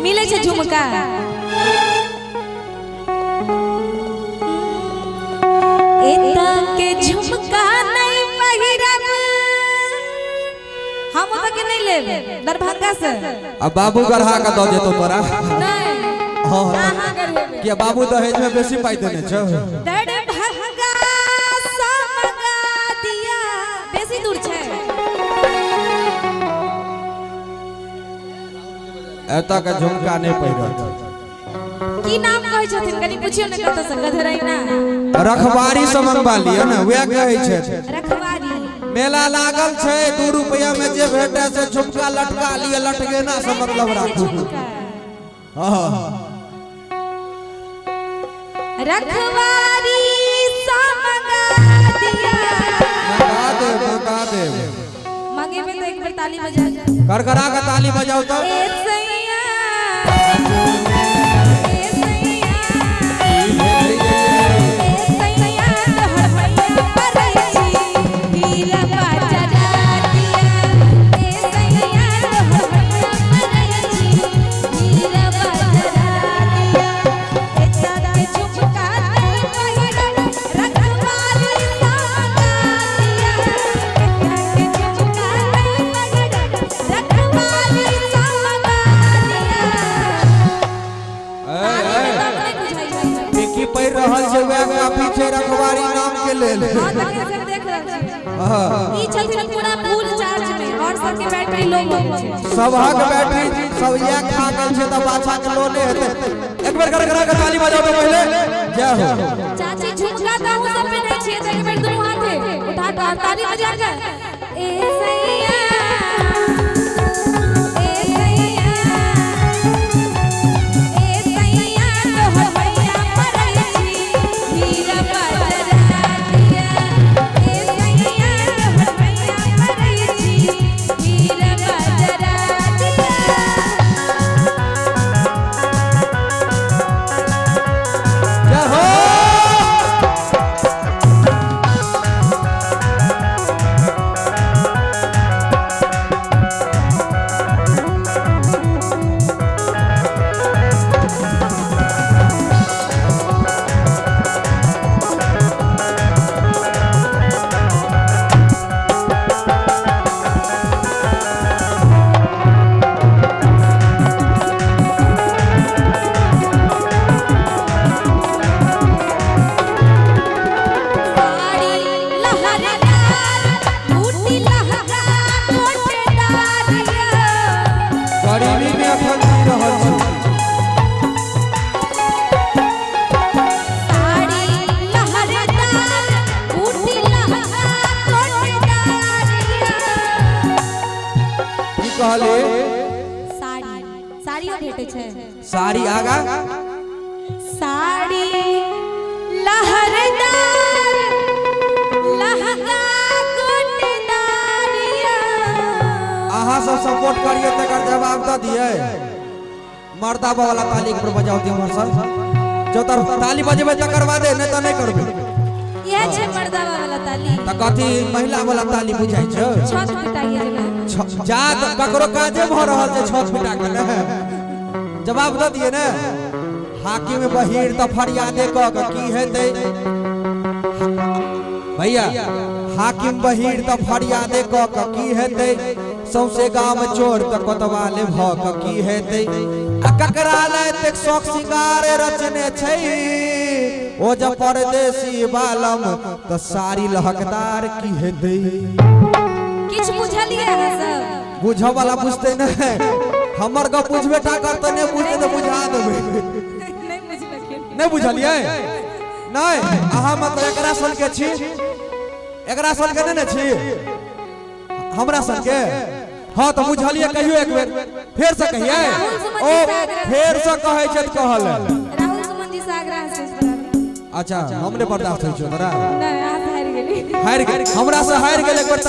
मिलै छै झुमका। एता के झुमका नहीं पहिरब हम, ओतऽ के नहीं लेब, दरभंगा से। आ बाबू गढ़ा के दऽ देतो तोरा। नहीं। हाँ। अहाँ गढ़ेबै। किया, बाबू दहेज में बेसी पाइ देने छौ? दरभंगा सँ मंगा दिया, बेसी दूर छै। एतऽ के झुमका नहि पहिरत। की नाम कहै छथिन, कनि पुछियौ ने, कतऽ से गधरैना। रखबारी से मंगवा लिअ ने, वएह कहै छै। रखबारी। मेला लागल छै, 2 रुपया में जे भेटे से झुमका लटका लिअ, लटकेना से मतलब राखू। झुमका। हाँ। रखवारी सँ मंगा दिया। मंगा देब, मंगा देब। मंगेबै तऽ एक बेर ताली बजा। करकरा के ताली बजाउ तऽ। ए सैया, ए सैया, ए सैया, तोहर भैया परै छी हीरा बाजा दिया। ए सैया, तोहर भैया परै छी हीरा बाजा दिया। एता के झुमका नहीं पहिरब, रखवारी सँ मंगा दिया। एता के झुमका नहीं पहिरब, रखवारी सँ मंगा दिया। ए, ताली ए, में दम नहि बुझाइ छै। की पढ़ि रहल छै, वएह काफी छै रखवारी नाम के लेल। हाँ, तखन से हम देख रहल छी। हाँ। ई छथिन पूरा फुल चार्ज में और सबके बैटरी लो भऽ गेल छै। सबहक बैटरी सब इएह खा गेल छै तऽ बाछा के लो नहि हेतै। एक बेर करकरा के ताली बजाउ तऽ पहिले। जय हो। चाची, झुमका तऽ अहूँ सब पहिनै छियै, तऽ एक बेर दुनू हाथे उठा कऽ ताली बजा कऽ, ए सैया, ए सैया, ए सैया, तोहर भैया परै छी हीरा बाजा दिया। ए सैया, तोहर भैया परै छी हीरा बाजा दिया। जय हो। साड़ी लहरदार, बूटी लहंगा कोटदारिया। गरीबी में अखन जी रहल छी। साड़ी लहरदार, बूटी लहंगा कोटदारिया। की कहले? साड़ी, साड़ियो भेटै छै। साड़ी आगा। साड़ी लहरदार, लहंगा कोटदारिया। अहाँ सब सपोर्ट करिए, तकर जवाब दऽ दियै। मर्दा वाला ताली पर बजाउ दियौ हमर सब। जो तर ताली बजेबै तकर बादे, नहि तऽ नहि करबै। इएह छै मर्दावा वाला ताली। तऽ कथी महिला वाला ताली बुझाइ छै? छत पिटाइए जेना। जा तऽ ककरो काजे भऽ रहल छै छत पिटा के ने? जवाब दऽ दियै ने। हाकिम बहीर तऽ फरियादे कऽ के की हेतै भैया? हाकिम बहीर तऽ फरियादे कऽ के की हेतै? सौंसे गाम चोर तऽ कोतवाले भऽ के की हेतै? आ ककरा लए एतेक शौक सिंगार रचने छै ओ जब परदेसी बालम, तऽ साड़ी लहकदार की हेतै? किछु बुझलियै अहाँ सब? बुझऽ वाला बुझतै ने। हमर गप बुझबे टा करतै, नहि बुझतै तऽ बुझा देबै। नहि बुझलखिन। नहि बुझलियै? नहि, अहाँ मतलब एकरा सन के छी? एकरा सन के नहि ने छी? हमरा सन के? हाँ, तऽ बुझलियै। कहियो एक बेर फेर से कहियै। राहुल सुमन ओ जी सागरा। फेर से कहै छै तऽ कहल। राहुल सुमन जी सागरा से बराबर। अच्छा, हम नहि बर्दाश्त होइ छौ तोरा। नहि, अहाँ से हारि गेली। हारि गेल, हमरा से हारि गेल। एक बेर।